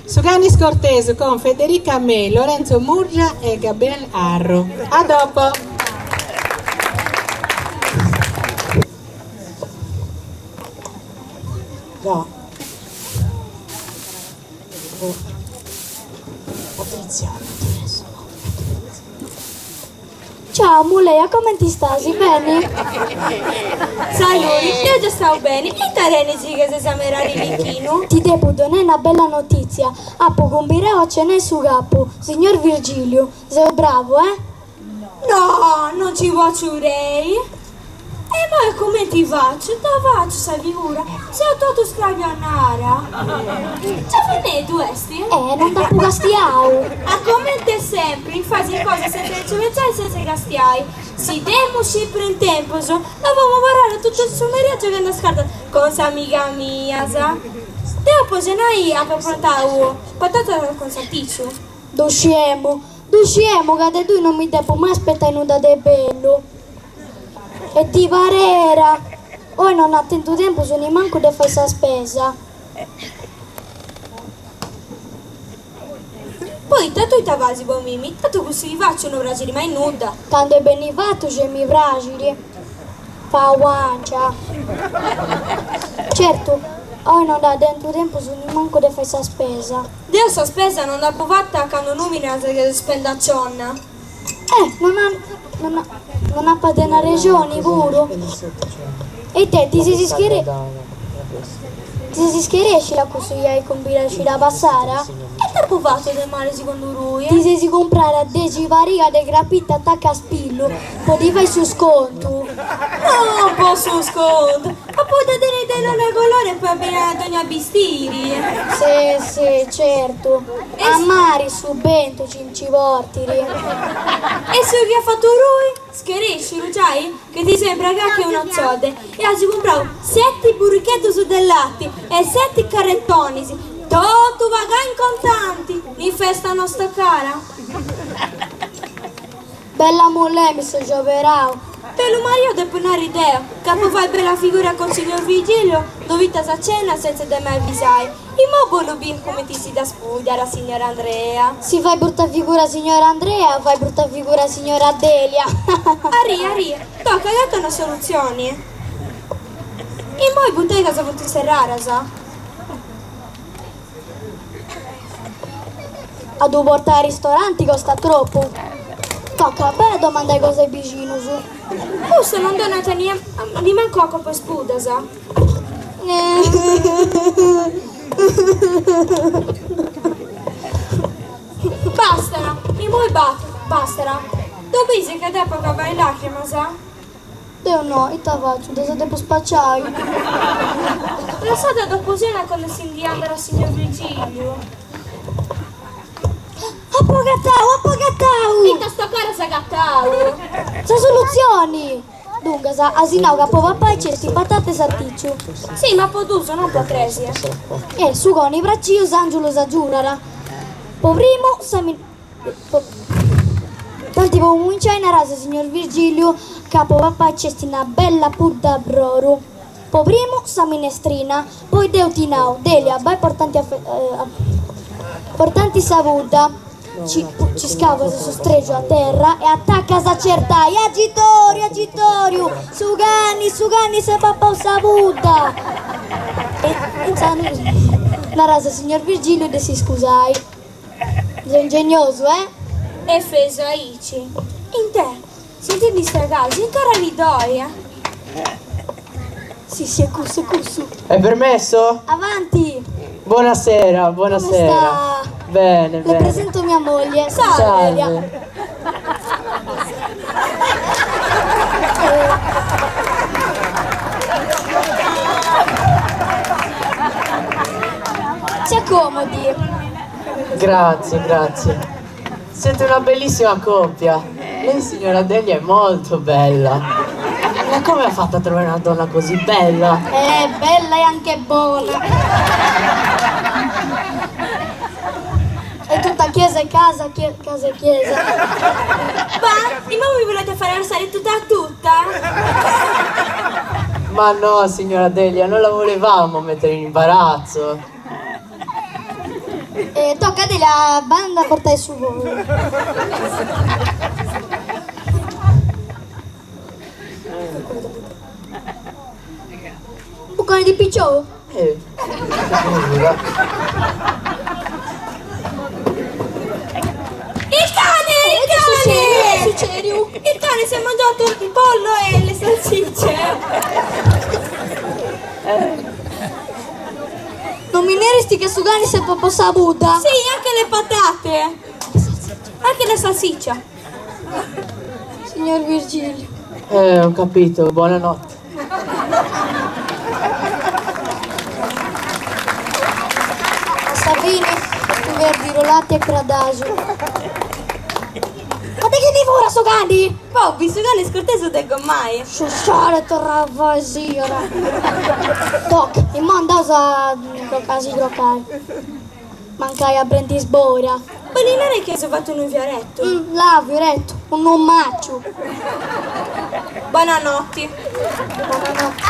Su cani scortesu con Federica Mei, Lorenzo Murgia e Gabriel Arru. A dopo! No. Patrizia. Ciao Mulea, comenti stasi, beni? Saludi, deu già stau beni, ita tenis che ses a merari licchinu? Ti depu donai una bella notizia, apu cumbirau a cenai su capu, signor Virgiliu, seu bravu, eh? No, non ci potzu crei. E immoi cumenti fatzu? Dda fatzu sa figura? Seu totu scrabionara. Giovaneddu esti? Eh, non dd'apu castiau. A comente sempri, fais is cosas senza nci pentzai e senza castiai. Si dd'emu scìpiu in tempus, no femu abarrada totu su merì a gioghendi a is cartas cun s'amiga mia. Deu po cenai apu aprontau patatas cun sartìciu. Ddu sciemu, ddu sciemu ca de tui non mi depu mai aspetai nudda de bellu. E ti parera! Oi non at tentu tempus nimancu de fai sa spesa. Poita tui ita fasi po mimi, tantu cussu chi fatzu no praxiri mai nudda. Candu est beni fatu gei mi praxiri. Fa guancia. Certu, oi non at tentu tempus nimancu de fai sa spesa. Deu sa spesa non dd'apu fata candu numinas ca seu spendaccionna. Eh, non ha, non ha, non apu a tenni arrexoni puru? E ite, ti ses ischere, ti ses ischerescida cussu chi ai cumbirau cida passada? E ita apu fatu de mali segundu tui? Ti ses comprada dexi pariga de crapita a taca a spillu po ti fai su scontu. No po su scontu, ma poita tenit de dogna colori e poi beni a dogna bistiri. Si, si, certu. A mari su bentu ci nci portiri. E su chi at fatu tui? Scherescilu, giai, che ti sembra ca che una zodde e as cumprau seti burricheddus de lati e seti carretonis, totu pagai in contanti, in festa nosta cara. Bella mulè mi seu scioberau. Bellu mariu depu narri deu, ca po fai bella figura cun signor Virgilio dovita sa cena senza de m'avisai. Imoi bollu biri cumenti si dda spudiat signora Andrea. Si fai brutta figura signora Andrea, fai brutta figura signora Delia. Arri, arri, toca agata una soluzioni. Imoi butegas funt serraras. A ddu portai a ristoranti costat tropu. Toca, bai a domandai cosa a is bixinus. Custus non donant nimancu acua po is puddas. Bastara, imoi bastara. Ddu bisi ca depu acabai in lacrimas? Deu no, ita fatzu, ddas depu spaciai. Lassada dopu cena candu si ndi andat signor Virgiliu. Apu agatau, apu agatau! Ita sta cara as agatau? Sa solutzioni! Duncas, as nau ca po papai nc'est patata e sarticiu. Si, ma po duus, non po tres. E su coni praxiu s'angiulu s'agiurat. Po primu sa mi. Tanti po cuminciai naras a signor Virgiliu ca po papai nc'est una bella pudda a broru. Po primu sa minestrina, poi deu ti nau, Delia, bai portanti portanti sa pudda, ci ci scavas su stregiu a terra e atacas a certai, agitoriu, agitoriu, su cani, su cani s'est papau sa pudda! E intzandus naras a signor Virgiliu de si scusai. Seu ingeniosu, eh? E feus aici. Intè, si intendit stragau, si incarra ridoi, eh? Si, si, è cussu, è cussu. È permesso? Avanti! Buonasera, buonasera. Come sta? Bene, Le bene. presento mia moglie. Salve. Delia. Si accomodi. Grazie, grazie. Siete una bellissima coppia. Lei, signora Delia, è molto bella. Ma come ha fatto a trovare una donna così bella? È bella e anche buona. È tutta... Chiesa e casa, casa e chiesa. Bah, imoi mi volete fare arrossare tutta tutta? Ma no, signora Delia, non la volevamo mettere in imbarazzo. E tocca Delia, banda a portare su. Un bucone di picciò? Che significa? Il cane! Il Che cane! succede? Il cane si è mangiato il pollo e le salsicce. Non mi neresti che su cani si è proprio saputa? Sì, anche le patate. Anche la salsiccia. Signor Virgilio. Ho capito, buonanotte. A Savini, tu verdi rolati e cradasu. Ma te che divora su cani? Bobby, su cane scorteso tengo mai. Sciusciare torravasira. Toc, in manda a casi crocai. Mancai a Brendisbora. Boninare che ho fatto un fioretto. Là, fioretto, un omaccio. Buonanotte. Buonanotte.